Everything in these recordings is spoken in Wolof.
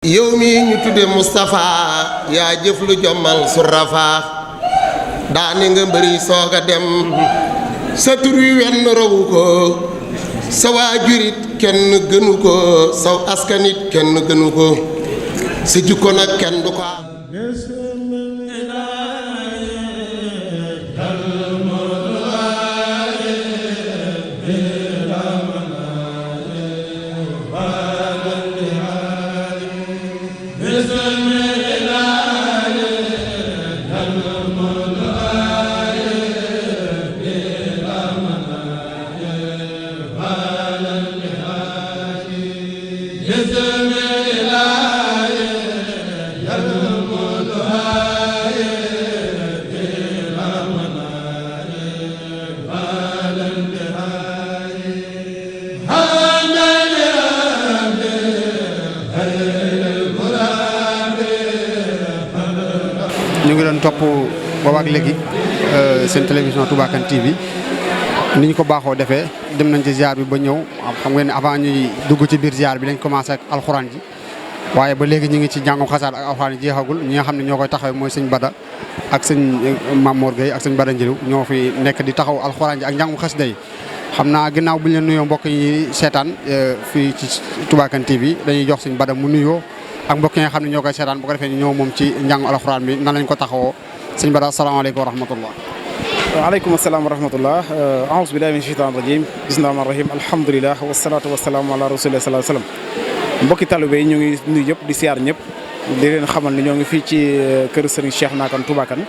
yow mi ñu tudde Moustapha yaa jëf lu jommal su rafaa daane nga mbëri soog a dem sa tur wi wenn rawu ko sa waajurit kenn gënu ko saw askanit kenn gënu ko sa jikko nag kenn du ko am ñu ngi doon topp boobaak léegi seen télévision Touba Kane TV ni ñu ko baaxoo defee dem nañ ci ziar bi ba ñëw xam ngeen ne avant ñuy dugg ci biir ziar bi lañ commencé ak alxuraan ji waaye ba léegi ñu ngi ci njàngum xasaar ak alxuraan ji jeexagul ñi nga xam ne ñoo koy taxaw mooy sëñ Bada ak sëñ Mamour Gueye ak sëñ Bada Njëriw ñoo fi nekk di taxaw alxuraan ji ak njàngum xasida yi xam naa ginnaaw bu ñu leen nuyoo mbokk yi seetaan fii ci Touba Kane TV dañuy jox sëñ Bada mu nuyoo ak mbokk yi nga xam ne ñoo koy seetaan bu ko defee ñu ñëw moom ci njàngu alxuraan bi nan lañ ko taxawoo sëñ Bada asalaamaaleykum wa rahmatullah. waaleykum asalaam wa rahmatullah aouzu billahi min shaytaan rajim bismillahi rahmaani rahim alhamdulilah wasalaatu wasalaamu ala rasulillah sallallahu alayhi wasallam mbokki talibé yi ñu ngi nuyu ñëpp di siyaar ñëpp di leen xamal ne ñoo ngi fii ci kër Serigne Cheikhouna Kane Touba Kane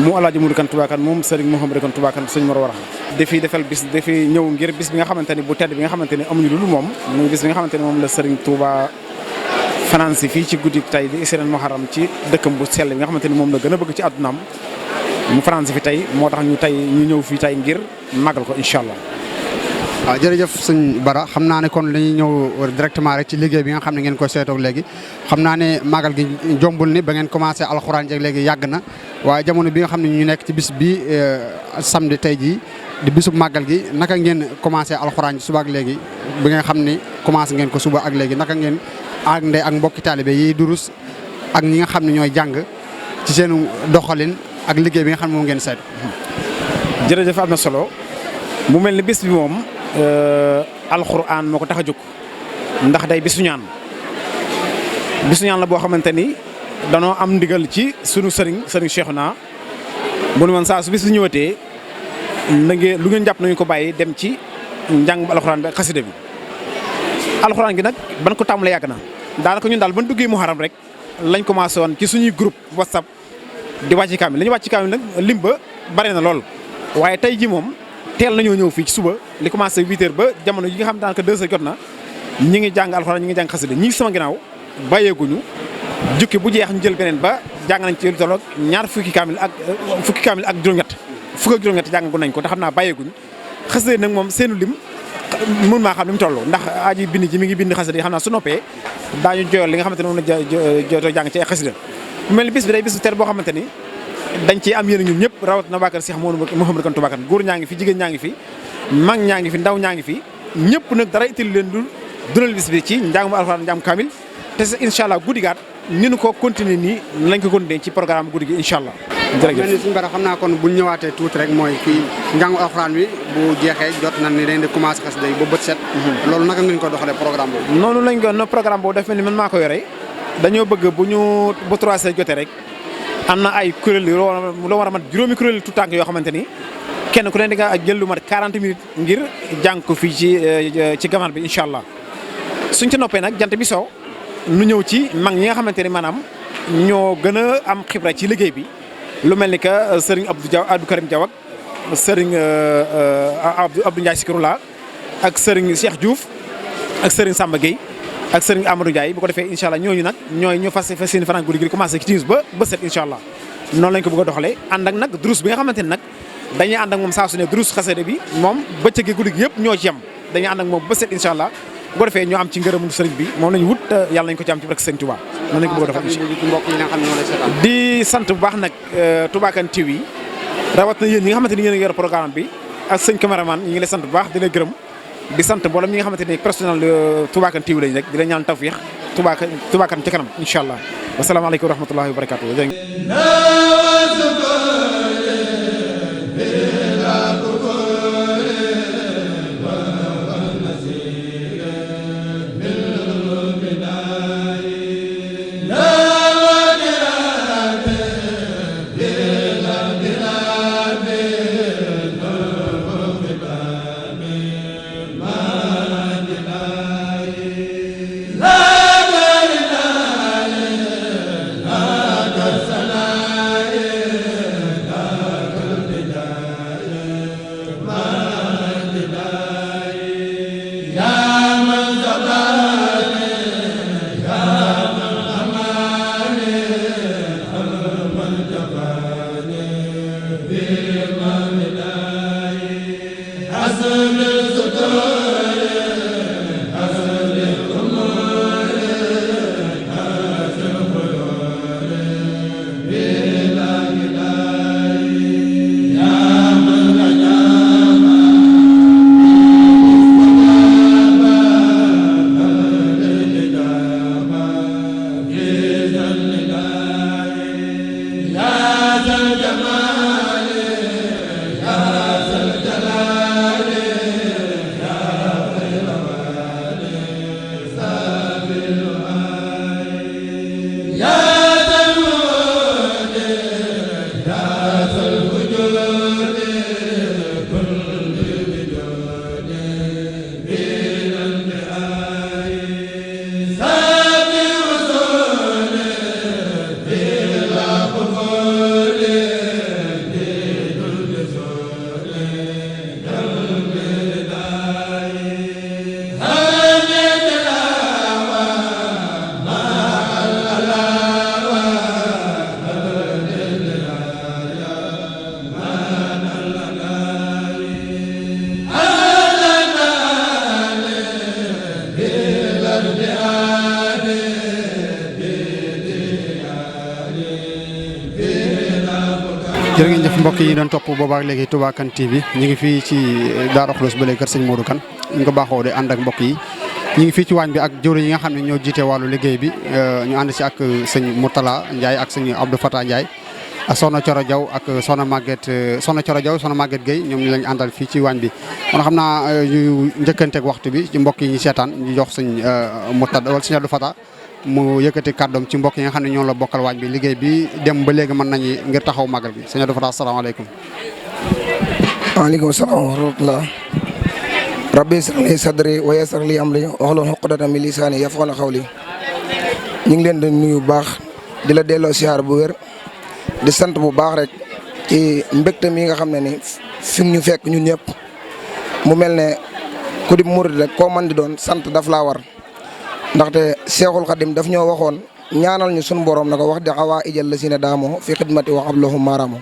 mu Alaaji Mudu Kane Touba Kane moom Serigne Mouhamadou Kane Touba Kane sëñ Mor Warax dafiy defal bis dafiy ñëw ngir bis bi nga xamante ni bu tedd bi nga xamante ni amuñu lu dul moom muy bis bi nga xamante ni moom la Serigne Touba fanaan si fii ci guddi tey di Isreen Muharram ci dëkkam bu sell bi nga xamante ni moom la gën a bëgg ci àddunaam mu fanaan si fi tey moo tax ñu ñëw fii tey ngir màggal ko incha allah. waaw jërëjëf sëñ Bara xam naa ne kon dañuy ñëw directement rek ci liggéey bi nga xam ne ngeen koy seetoog léegi xam naa ne màggal gi jombul ni ba ngeen commencé alxuraan jeeg léegi yàgg na waaye jamono bi nga xam ne ñu nekk ci bis bi samedi tey jii di bisub màggal gi naka ngeen commencé alxuraan suba ak léegi bi nga xam ni commencé ngeen ko suba ak léegi naka ngeen àndee ak mbokki taalibe yi durus ak ñi nga xam ne ñooy jàng ci seen doxalin ak liggéey bi nga xam ne moom ngeen seet. jërëjëf am na solo mu mel ni bis bi moom alxuraan moo ko tax a jóg ndax day bisu ñaan la boo xamante ni danoo am ndigal ci sunu sëriñ Cheikhouna bu nu woon saa su bis bi ñëwatee na ngeen lu ngeen jàpp nañu ko bàyyi dem ci njàng alxuraan bi ak xasida bi alxuraan gi nag ban ko tàmbalee yàgg na daanaka ñun daal ban duggee muharram rek lañ commencé woon ci suñuy groupe whatsapp di wàcc kaamil li ñu wàcc kaamil nag lim ba bare na lool waaye tey ji moom teel nañoo ñëw fii ci suba li commencé 8h ba jamono yi nga xam daanaka 2h jot na ñi ngi jàng alxuraan ñi ngi jàng xasida ñi ngi sama ginnaaw bàyyeeguñu jukki bu jeex ñu jël beneen ba jàng nañ ci lu tolloog ñaar fukki kaamil ak juróom-ñett fukk ak juróom-ñett jàngagu nañ ko te xam naa bàyyeeguñu xasida nag moom seenu lim mën maa xam ni mu toll ndax aji bind ji mi ngi bind xasida yi xam naa su noppee daañu joyal li nga xamante ne moom la jotoo jàng ci ay xasida mu mel ni bis bi day bis bu teel boo xamante ni dañ ci am yéen ñun ñëpp rawat na waa kër Cheikh Mouhamadou Kane Touba Kane góor ñaa ngi fi jigéen ñaa ngi fi mag ñaa ngi fi ndaw ñaa ngi fi ñëpp nag dara ittali leen du dundal bis bi ci njàngum alxuraan njàngum kaamil te incha allah guddi gaat ni ñu ko continuer nii lañ ko continuer ci programme guddi gi incha allah. jërëjëf mel ni suñu Bara xam naa kon bu ñu ñëwaatee tuuti rek mooy fii njàngu alxuraan bi bu jeexee jot na ni dañ di commencé xasida yi ba bët set. loolu naka ngeen ko doxalee programme boobu. noonu lañ ko no programme boobu daf mel ni man maa ko yore dañoo bëgg bu 3h jotee rek am na ay kuréel yu loo war a mat juróomi kuréel tout tànk yoo xamante ni kenn ku ne di nga jël lu mat 40 minutes ngir jàng ko fii ci gamal bi incha allah suñ ci noppee nag jant bi soo nu ñëw ci mag ñi nga xamante ni maanaam ñoo gën a am xibra ci liggéey bi lu mel ni que Serigne Abdou Karim Diaw ak Serigne Abdou Ndiaye Sikirula ak Serigne Cheikh Diouf ak Serigne Samba Gueye ak Serigne Amadou Ndiaye bu ko defee incha allah ñooñu nag ñoo fas seen fanaan guddi gi commencé ci timis ba set incha allah noonu lañ ko bëgg a doxalee ànd ak nag durus bi nga xamante ni nag dañuy ànd ak moom saa su ne durus xasida bi moom bëccëg gi guddi gi yëpp ñoo ci yem dañuy ànd ak moom ba set incha allah bu ko defee ñoo am ci ngërëmu sëriñ bi moom lañu wut yàlla nañ ko ci am ci barke Sëriñ Touba noonu lañ ko bëgg a doxal di sant bu baax nag Touba Kane TV rawat na yéen ñi nga xamante ni yéen a yor programme bi ak sëñ caméraman ñi ngi lay sant bu baax di lay gërëm di sant mboolem ñi nga xamante ni personnel Touba Kane TV lañ rek di leen ñaan tawfiix Touba Kanam ca kanam incha allah wasalaamaaleykum wa rahmatullahi wa barakatuh. jërë ngeen jëf mbokk yi doon topp boobaak léegi Touba Kane TV ñu ngi fii ci Darou Khoudoss ba léegi kër sëñ Modou Kane ñu ko baaxoo de ànd ak mbokk yi ñu ngi fii ci waañ bi ak jëwriñ yi nga xam ne ñoo jiite wàllu liggéey bi ñu ànd si ak sëñ Mourtala Ndiaye ak sëñ Abdou Fatah Ndiaye ak soxna Coro Diaw ak soxna Coro Diaw soxna Maguette Gueye ñoom ñu lañ àndal fii ci waañ bi kon xam naa ñu njëkkanteeg waxtu bi ci mbokk yi ñu seetaan ñu jox sëñ Mourtala wala sëñ Abdou Fatah mu yëkkati kàddoom ci mbokk yi nga xam ne ñoo la bokkal waañ bi liggéey bi dem ba léegi mën nañu ngir taxaw magal gi sëñ Abdou Fatah asalaamaaleykum. waaleykum salaam wa rahmatulah. rabbi israh li sadri wa yassir li amri wahlul uqdatan min lisaani yafqahu qawli. ñu ngi leen di nuyu bu baax di la delloo siyaar bu wér di sant bu baax rek ci mbégte mi nga xam ne ni fi ñu fekk ñun ñëpp mu mel ne ku di murid rek koo man di doon sant daf laa war. ndaxte Seexul Xadim daf ñoo waxoon ñaanal ñu sunu borom na ko wax di xawaa ijal la si ne daamoo fi xidmati wax ab loxu maaraamoo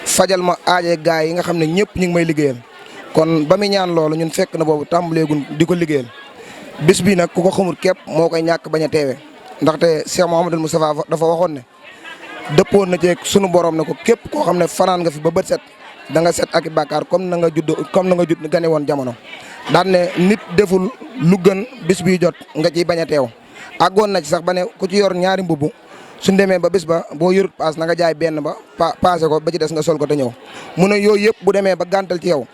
fajal ma aaje gaay yi nga xam ne ñëpp ñu ngi may liggéeyal kon ba muy ñaan loolu ñun fekk na boobu tàmbaleegun di ko liggéeyal bis bi nag ku ko xamul képp moo koy ñàkk bañ a teewe ndaxte Cheikh Mouhamadul Moustapha dafa waxoon ne dëppoon na ci sunu borom ne ko képp koo xam ne fanaan nga fi ba bët set da nga set ak i bàkkaar comme na nga judd gane woon jamono daan ne nit deful lu gën bis bi jot nga ciy bañ a teew àggoon na ci sax ba ne ku ci yor ñaari mbubb suñ demee ba bis ba boo yorut paas na nga jaay benn ba paase ko ba ci des nga sol ko te ñëw mu ne yooyu yëpp bu demee ba gàntal ci yow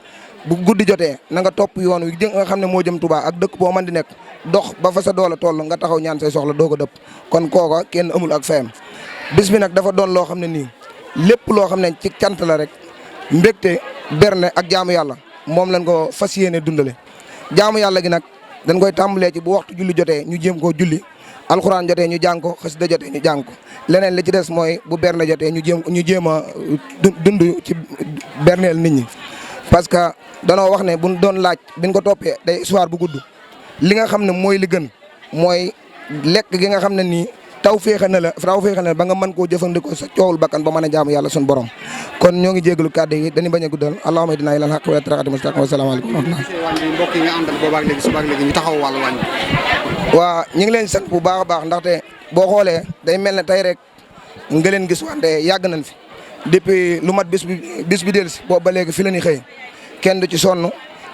bu guddi jotee na nga topp yoon wi nga xam ne moo jëm Touba ak dëkk boo mën di nekk dox ba fa sa doole toll nga taxaw ñaan say soxla doo ko dëpp kon kooka kenn amul ak fayam bis bi nag dafa doon loo xam ne nii lépp loo xam ne ci cant la rek mbégte berne ak jaamu yàlla moom lañ ko fas yéene dundale jaamu yàlla gi nag dañ koy tàmbalee ci bu waxtu julli jotee ñu jéem koo julli alxuraan jotee ñu jàng ko xasida jotee ñu jàng ko leneen li ci des mooy bu berne jotee ñu jéem a dund ci berneel nit ñi parce que danoo wax ne buñ doon laaj biñ ko toppee day histoire bu gudd li nga xam ne mooy li gën mooy lekk gi nga xam ne nii taw féexe na la ba nga mën koo jëfandikoo sa coowul bakkan ba mën a jaamu yàlla suñu borom kon ñoo ngi jégalu kàddu yi dañuy bañ a guddal allahumma dinaa ilal haqq wa taraxati mustaqim wa salaamu aleykum mbokk yi nga àndal boobaak léegi subaak léegi ñu taxaw wàllu wàññi. waa ñu ngi leen sant bu baax a baax ndaxte boo xoolee day mel ne tey rek nga leen gis wante yàgg nañ fi depuis lu mat bis bi dellusi boobu ba léegi fi la ñuy xëy kenn du ci sonn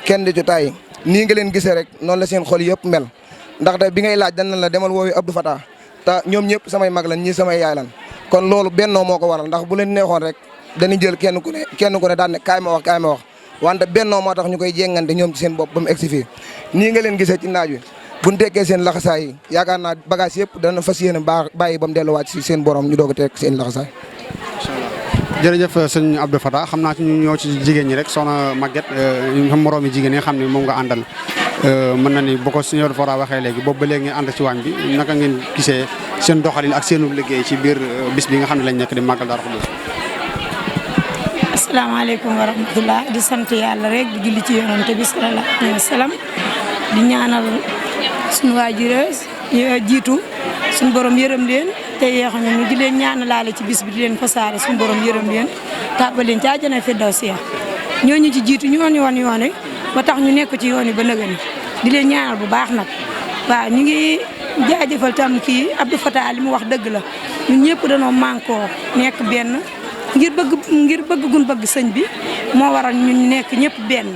kenn du ci tàyyi nii nga leen gisee rek noonu la seen xol yëpp mel ndax tey bi ngay laaj dañ la demal woowi Abdou Fatah te ñoom ñëpp samay mag lan ñii samay yaay lan kon loolu bennoo moo ko waral ndax bu leen neexoon rek dañuy jël kenn ku ne daan ne kaay ma wax wante bennoo moo tax ñu koy jéngante ñoom ci seen bopp ba mu egsi fii nii nga leen gisee ci naaj wi buñ tekkee seen laxasaay yi yaakaar naa bagage yëpp dana fas yéene bàyyi ba mu delluwaat ci seen borom ñu doog a teg seen laxasaay. jërëjëf sëñ Abdou Fatah xam naa ci ñu ñëw ci jigéen ñi rek soxna Maguette xam moroomi jigéen yi nga xam ne moom nga àndal mën na ni bu ko sëñ Abdou Fatah waxee léegi boobu ba léegi ngeen ànd ci waañ bi naka ngeen gisee seen doxalin ak seenu liggéey ci biir bis bi nga xam ne lañ nekk di màggal Daaru Xudoos. asalaamaaleykum wa rahmatulah di sant yàlla rek di julli ci yonante bi sallallahu alayhi wa sallam di ñaanal suñu waajur jiitu suñu borom yërëm leen te yeex ñu di leen ñaanalaale ci bis bi di leen fasaare suñu borom yërëm leen tàbbal leen ci àjjana firdawsiya ñooñu ci jiitu ñooñu woon yoon wi ba tax ñu nekk ci yoon wi ba nëgëni di leen ñaanal bu baax nag waaw ñu ngi jaajëfal tam kii Abdou Fatah li mu wax dëgg la ñun ñëpp dañoo mànkoo nekk benn ngir bëgg gun bëgg sëñ bi moo waral ñun nekk ñëpp benn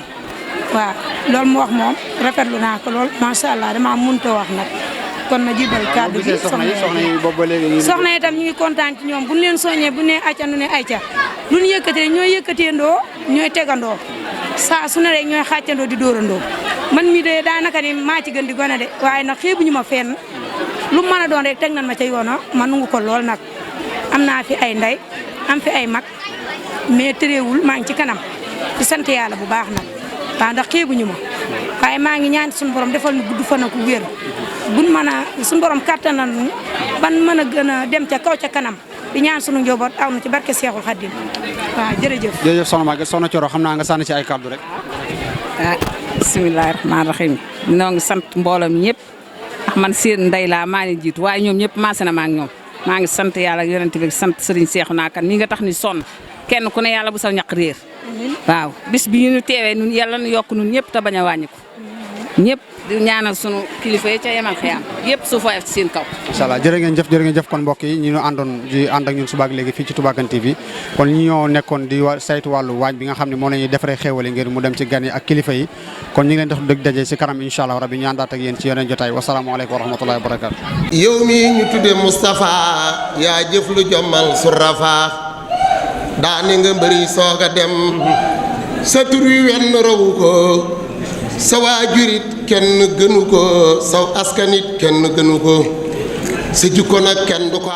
waaw loolu mu wax moom rafetlu naa ko lool macha allah damaa mënut a wax nag kon na jibal kàddu gi soxna yi tam ñu ngi kontaan ci ñoom bu ñu leen soññee bu ne ayca nu ne ayca lu ñu yëkkatee ñooy yëkkateendoo ñooy tegandoo saa su ne rek ñooy xàccandoo di dóorandoo man mi de daanaka ni maa ci gën di gone de waaye nag xeebuñu ma fenn lu mën a doon rek teg nañ ma ca yoona man nangu ko lool nag am naa fi ay ndey am fi ay mag mais tëréewul maa ngi ci kanam di sant yàlla bu baax nag waaw ndax xeebuñu ma waaye maa ngi ñaan suñu borom defal nu gudd fan ak wér buñ mën a suñu borom kattanal nu ban mën a gën a dem ca kaw ca kanam di ñaan suñu njaboot aw na ci barke Seexul Xaddim waaw jërëjëf. jërëjëf soxna Maguette soxna Thioro xam naa nga sànni ci ay kàddu rek. ah bisimilah rahmaani rahiim noo ngi sant mbooloo mi ñëpp ndax man seen ndey laa maa ngi jiitu waaye ñoom ñëpp maase na ma ak ñoom maa ngi sant yàlla ak yonent bi sant Serigne Cheikhouna Kane mi nga tax ni sonn kenn ku ne yàlla bu sa ñaq réer waaw bis bi ñu teewee ñun yàlla nu yokk ñun ñëpp te bañ a wàññi ko ñëpp di ñaanal sunu kilifa yi ca yemal xiyaam yëpp su fooy ci seen kaw. incha allah jërë ngeen jëf kon mbokk yi ñu àndoon di ànd ak ñun subaak léegi fii ci Touba Kane TV kon ñi ñoo nekkoon di saytu wàllu waañ bi nga xam ne moo la ñuy defaree xéewale ngir mu dem ci gan yi ak kilifa yi kon ñu ngi leen def dëgg daje ci kanam incha allah rabbi ñu àndaat ak yéen ci yeneen jotaay wasalaamaaleykum wa rahmatullahi wa barakatu. yow mi ñu tuddee Moustapha yaa jëf lu jommal su rafaa daani nga mbëri soog a dem sa tur wi wenn rawu ko sa waajurit kenn gënu ko saw askanit kenn gënu ko sa jikko nag kenn du ko